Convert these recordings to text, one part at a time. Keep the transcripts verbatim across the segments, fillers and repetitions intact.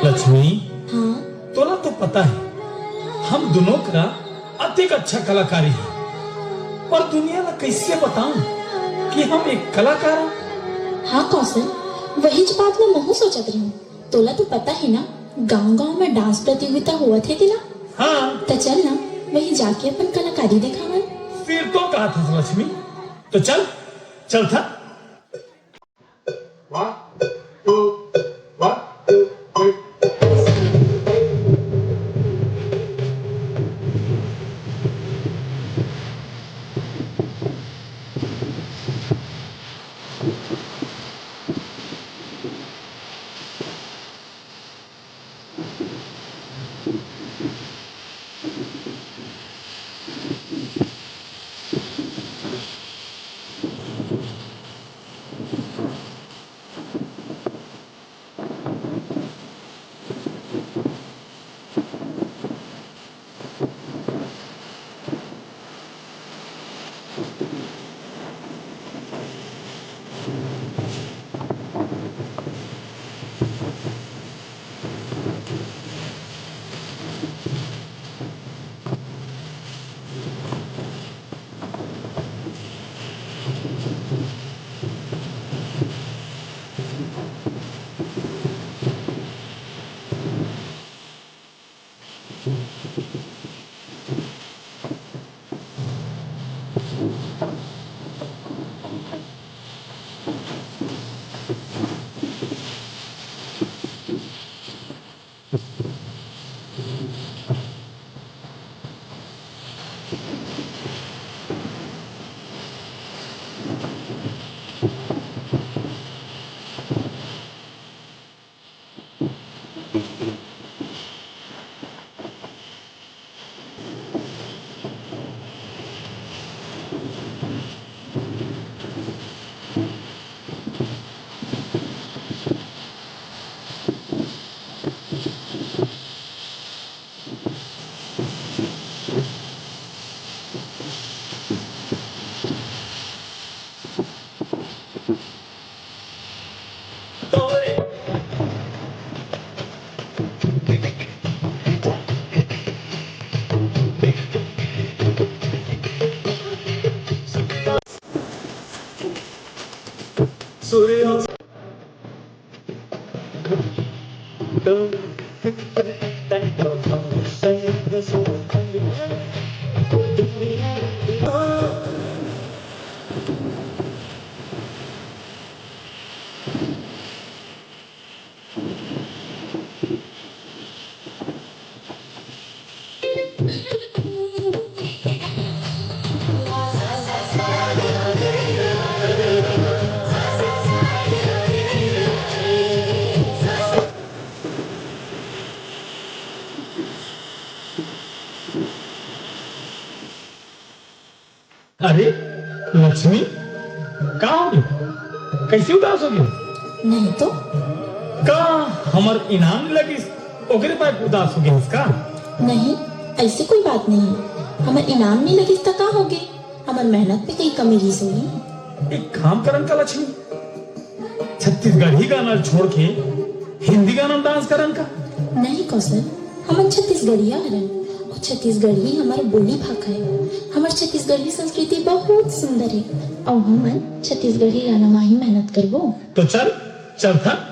लक्ष्मी, हाँ? तोला तो पता है, हम दोनों का अतेक अच्छा कलाकारी है, पर दुनिया ला कैसे बताऊं कि हम एक कलाकार हैं? हाँ कौशल, वहीच बात मैं महू सोचत रही हूँ। तोला तो पता है ना, गांव-गांव में डांस प्रतियोगिता होवत हे तेला। हाँ। त चल ना, वही जाके अपन कलाकारी देखावन। फिर तो कहा था लक्ष्मी, तो चल, चल था। One, two, one, two, three. अरे लक्ष्मी, का हो गे? कैसे उदास हो गे? नहीं तो। का हमर इनाम लगिस, ओकरे बाद उदास हो गे हस का? नहीं, ऐसे कोई बात नहीं। हमर इनाम नहीं लगिस त का हो गे? हमर मेहनत पे कई कमी रिहिस होही। एक काम करन का लक्ष्मी, छत्तीसगढ़ी गाना छोड़ के हिंदी गाना में डांस करन का? नहीं कौशल, हमन छत्तीसगढ़िया हरन। अउ छत्तीसगढ़ी हमर बोली भाखा हे। हमर छत्तीसगढ़ी संस्कृति बहुत सुंदर हे। अउ हमन छत्तीसगढ़ी गाना मा ही मेहनत करबो। तो चल, चलथन।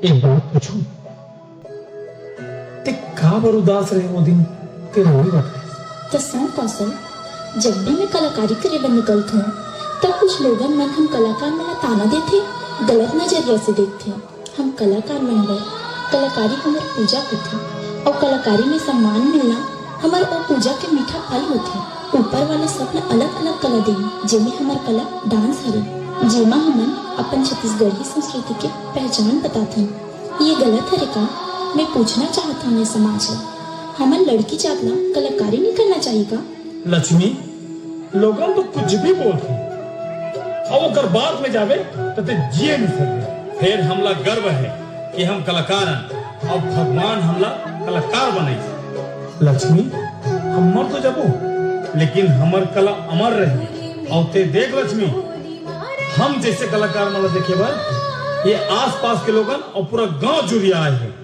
एक बात पूछूं? ते काबर उदास रहे वो दिन? ते रोए बर। कसम कौशल, जब भी मैं कलाकारी करे बर निकलथों, तब कुछ लोगन मन हम कलाकार मन ला ताना देथे, गलत नजरिया से देखथे। हम कलाकार मन बर, कलाकारी हमर पूजा होथे, अउ कलाकारी में सम्मान मिलना हमर ओ पूजा के मीठा फल होथे। ऊपर वाला सबला अलग-अलग कला देन, जेमे हमर कला डांस हरे, जेमा हमन अपन छत्तीसगढ़ी संस्कृति के पहचान बताथन। ये गलत हरे का? मैं पूछना चाहत हूँ ये समाज ला, हमन लड़की जात ला कलाकारी नहीं करना चाहिए का? लक्ष्मी, लोगन तो कुछ भी बोलथे, अउ ओकर बाद में जाबे त ते जिए नहीं सकबे। फेर हमला गर्व हे कि हम कलाकार हन, अउ भगवान हमला कलाकार बनाइस। लक्ष्मी, हम मर तो जाबो, लेकिन हमर कला अमर रही। अउ ते देख लक्ष्मी, हम जैसे कलाकार मन ला देखे बर ये आसपास के लोगन अउ पूरा गांव जुरिया आए हे।